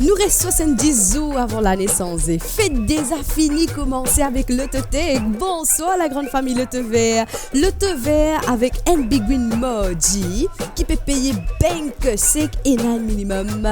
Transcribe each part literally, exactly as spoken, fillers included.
Nou res swasanndis zour avan lane sanze. Fet deza fini, koumanse avek Lototech. Bonswar lagran fami Lotover. Lotover avek enn Big Win mardi ki pe peye bank sek ena enn minimem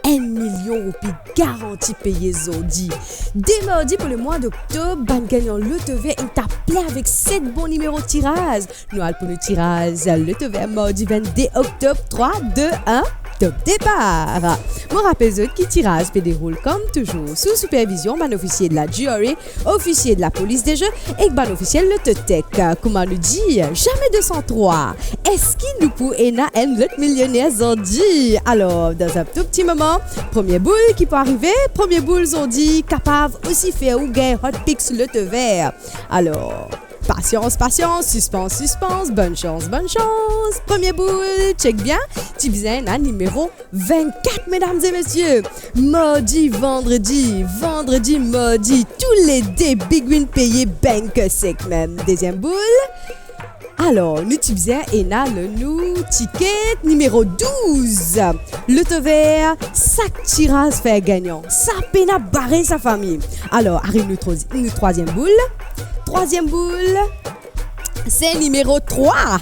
enn milion roupi garanti peye zordi. De mardi pou lemwa doktob, bann gagnan Lotover inn tap plin avek set bon nimero tiraz. Nou al pou nou tiraz Lotover mardi vennde oktob, trwa, de, enn, top depar. Mo rapel zot ki tiraz pe deroul kom touzour sou sipervizion bann ofisie de la G R A, ofisie de la polis de ze ek bann ofisie Lototech. Kouma nou dir, zame de san trwa. Eski nou pou ena enn lot milioner zordi? Alor, dan enn tou pti moman, premie boul ki pou arive, premie boul zordi kapav osi fer ou gagn Hot Picks Lotover. Alor, pasians, pasians, sispans, sispans, bonn sans, bonn sans. Premie boul, chek bien, ti bizin ena nimero vennkat, medam e mesie. Mardi, vandredi, vandredi, mardi, toulede Big Win peye bank sek mem. Deziem boul. Alor, nou ti bizin ena lor nou tiket nimero douz. Lotover, sak tiraz fer gagnan. Sa pena bare sa fami. Alor, ariv nou tro-, nou trwaziem boul. Trwaziem boul, se nimero trwa.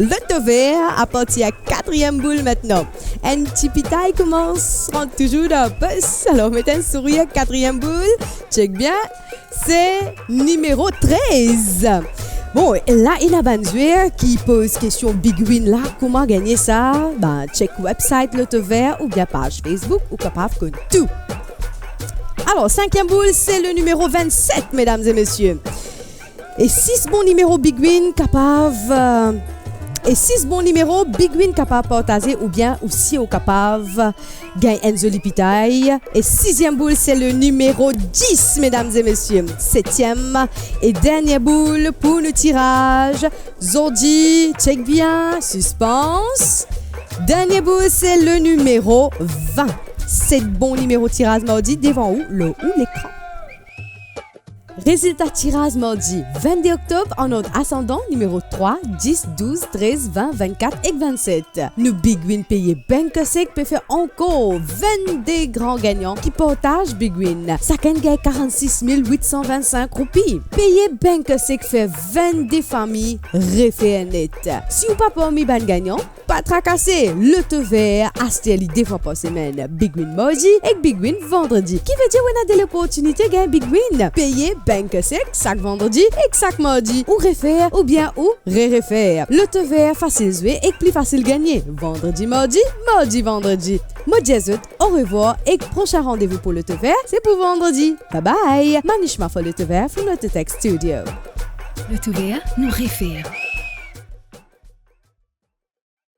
Lotover, apartir katriem boul aster. Enn ti pitay koumans rant touzour dan pos. Alor, met enn sourir, katriem boul. Chek bien, se nimero trez. Bon, la ena bann zwer ki poz kestion Big Win la, kouma gagne sa? Ben, chek website Lotover oubien paz Facebook, ou kapav konn tou. Alor, sinkiem boul, se le nimero vennset, medam e mesie. E sis bon nimero Big Win kapav, euh, e sis bon nimero Big Win kapav partaze, oubien osi ou kapav gagn enn zoli pitay. E siziem boul, se le nimero dis, medam e mesie. Setiem e dernie boul pou nou tiraz zordi, chek bien, sispans. Dernie boul, se le nimero vin. Set bon nimero tiraz mardi devan ou, lor ou lekran. Rezilta tiraz mardi vennde oktob an ord asandan, nimero trwa, dis, douz, trez, vin, vennkat ek vennset. Nou Big Win peye bank sek pe fer ankor vennde gran gagnan ki partaz Big Win. Sakenn gagn karannsis mil wit san vennsink roupi. Peye bank sek fer vennde fami refer net. Si ou pa parmi bann gagnan, pa trakase, Lotover aster li de fwa par semenn, Big Win mardi ek Big Win vandredi. Ki vedir ou ena de loportinite gagn Big Win. Peye bank sek sak vandredi ek sak mardi, ou refer oubien ou re-refer. Lotover, fasil zwe ek pli fasil gagne. Vandredi, mardi, mardi, vandredi. Mo dir zot orevwar ek prosin randevou pou Lotover, se pou vandredi. Bye bye. Manishma for Lotover from Lototech Studio. Lotover, nou refer.